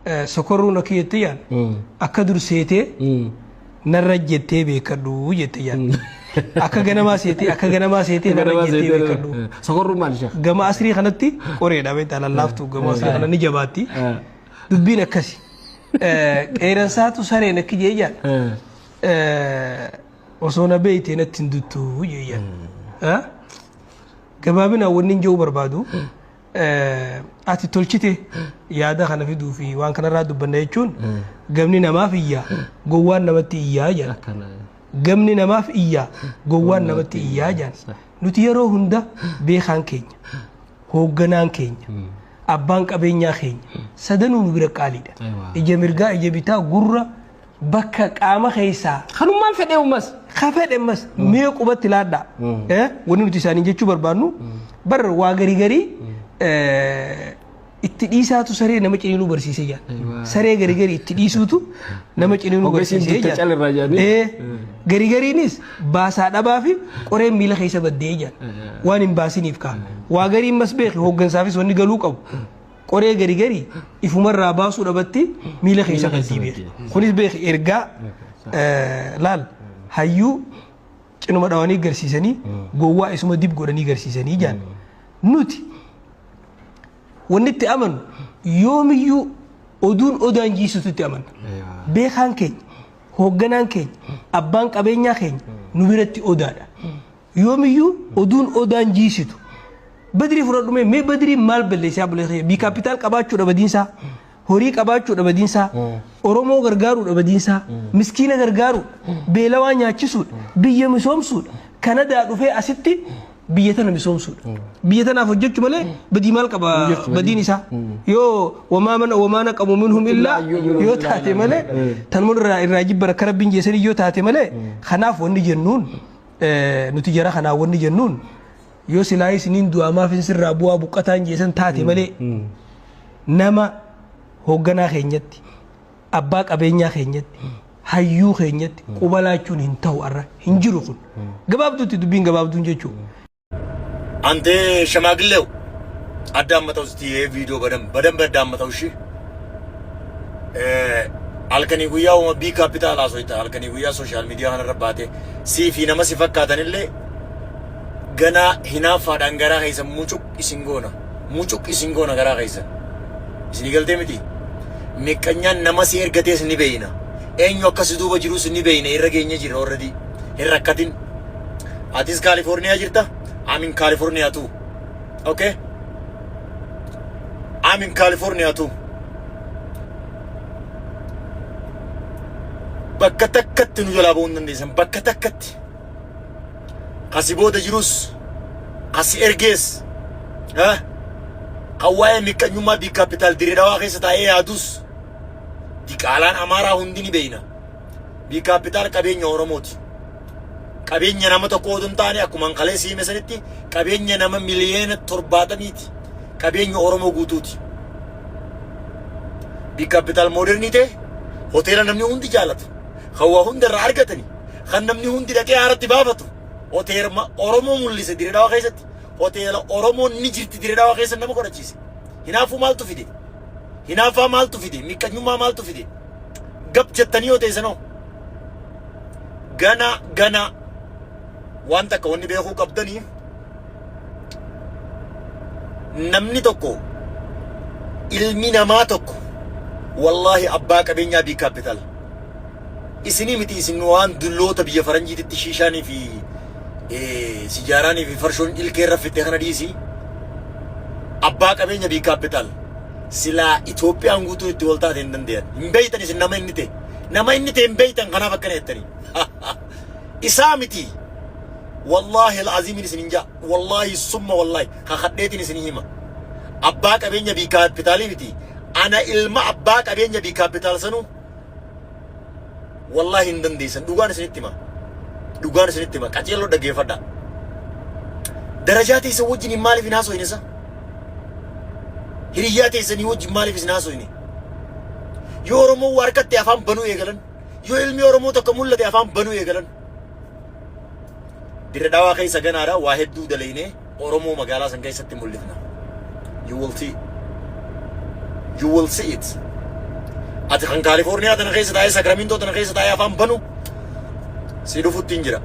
Sokorruun akka jette jaan akka dur seetee narra jettee beekadhu jette jaan. Akka ganamaa seetee akka ganamaa seetee narra jettee beekadhu. Sokorruun maali sheekh? Gama asrii kanatti qoreedha beektaa lallaaftu gama asrii kana ni jabaatti. Dubbiin akkasi. Qeeransaatu sareen akki jee jaan. Osoo na beeytee natti hin duttu jee jaan. Gabaabinaan wanni hin jedhu barbaadu. Ati tolchite yaada kana fiduu fi waan kanarraa dubbanna jechuun gamni namaaf iyyaa gowwaan namatti iyyaa jedha. Gamni namaaf iyyaa gowwaan namatti iyyaa jedha. Nuti yeroo hunda beekaan keenya hoogganaan keenya abbaan qabeenyaa keenya sadanuu nu bira qaaliidha. Ija mirgaa ija bitaa gurra bakka qaama keessaa. Kanummaan fedhee ummas. Ka fedhe ammas mee qubatti laadhaa. Wanni nuti isaaniin jechuu barbaannu bar waa garii garii itti dhiisaatu saree nama ciniinuu barsiisee jira. Saree garii garii itti dhiisuutu nama ciniinuu Ogeessiin barsiisee dugda jira. calirraa jedhanii. Garii gariinis baasaa dhabaa fi qoreen miila keessa baddee jira. Waan hin baasiniif kaa. Waa gariin mas beeki hooggansaafis wanni galuu qabu. Qoree gari gari ifumarraa baasuu dhabatti miila keessa baddii beeki. Kunis beeki ergaa laal hayyuu cinuma dhawanii garsiisanii gowwaa isuma dib godhanii garsiisanii jaan. Nuti wanni itti amanu yoomiyyuu oduun odaan jiisutu itti amanna. Beekaan keenya, hoogganaan keenya, abbaan qabeenyaa keenya nu biratti odaadha. Yoomiyyuu oduun odaan jiisitu. Badrii fudhadhu mee mee badriin maal balleessee abboleessa kiyya bii kaapitaal qabaachuudha badiinsaa horii qabaachuudha badiinsaa Oromoo gargaaruudha badiinsaa miskiina gargaaruudha beelawaa nyaachisuudha biyya misoomsuudha Kanadaa dhufee asitti biyya tana misoomsuudha biyya tanaaf hojjechuu malee badii maal qaba badiin isaa yoo wamaa mana wamaa naqamu minhum illaa yoo taate malee tanuma irraa irraa jibban akka rabbiin jeesanii yoo taate malee kanaaf wanni jennuun nuti jara kanaa wanni jennuun yoo silaa isiniin du'aa maaf sirraa bu'aa buqqataan jeesan taate malee nama hoogganaa keenyatti abbaa qabeenyaa keenyatti hayyuu keenyatti quba laachuun hin ta'u arra hin jiru kun gabaabduutti dubbiin gabaabduun jechuudha. አንተ ሸማግሌው አዳምጠው እስቲ ይሄ ቪዲዮ በደንብ በደንብ አዳምጠው። እሺ halkanii guyyaa uma bii kaapitaal haasoyta halkanii guyyaa sooshaal miidiyaa kanarra baate sii fi nama si fakkaatanillee ganaa hinaaffaadhaan garaa keessan mucuq isin goona mucuq isin goona garaa keessan isinii galtee miti miqqanyaan nama si ergatees ni beeyna eenyu akka si duuba jirus ni beeyna irra geenye jirra already hin rakkatin atis Kaalifoorniyaa jirta I'm in California too okay I'm in California too bakka takkatti nu jalaa ba'uu hin dandeessan bakka takkatti kasi booda jirus kasi ergees eh, kan waa'ee miqqanyummaa bii kaapitaal dirree dhawaa keessa taa'ee yaadus diqaalaan amaaraa hundi ni beeyna bii kaapitaal qabeenya oromooti qabeenya nama tokko otoo hin taane akkuma kalee siime sanitti qabeenya nama miliyoona 70ti qabeenya oromoo guutuuti bii kaapitaal moodernii ta'e hoteela namni hundi jaalatu kan waa hunda irraa argatani kan namni hundi dhaqee haaratti baafatu hoteelma Oromoo mul'ise Dirree Dhawaa keessatti hoteela Oromoon ni jirti Dirree Dhawaa keessa nama godhachiise. Hinaafuu maaltu fide? Hinaaffaa maaltu fide? Miqqanyummaa maaltu fide? Gab jettanii yoo teessanoo gana gana waan takka wanni beekuu qabdanii namni tokko ilmi namaa tokko wallaahi abbaa qabeenyaa bii kaapitaal Isinii miti isin waan dulloota biyya faranjiititti shiishaanii fi sijaaraanii fi farshoon ilkee irra fitte kana dhiisi. Abbaa qabeenya bii kaapitaal silaa Itoophiyaan guutuun itti wal taate hin dandeeyan. Hin beeytan isin nama inni ta'e. Nama inni ta'e hin beeytan kanaaf akkana jettanii. Isaa miti. Wallaahi al'aziimin isin hin jaa. Wallaahi summa wallaahi kakadheetiin isin hima. Abbaa qabeenya bii kaapitaalii miti. Ana ilma abbaa qabeenya bii kaapitaal sanuu Wallaahi hin dandeessan. Dhugaan isinitti hima. Dhugaan isinitti hima. Qaceelloo dhaggeeffadhaa. Darajaa teessan wajjin maaliif hin haasofne isa? Hiriyyaa teessanii wajjin maaliif isin haasofne? Yoo Oromoo waa harkatti afaan banuu eegalan, yoo ilmi Oromoo tokko mul'ate afaan banuu eegalan. Dirre Dhawaa keessa ganaadha waa hedduu dalaynee Oromoo magaalaa san keessatti mul'ifna. You will see. You will see it. Ati kan Kaalifoorniyaa tana keessa taa'ee, Sakramintoo tana keessa taa'ee afaan banu si dhufutti hin jira.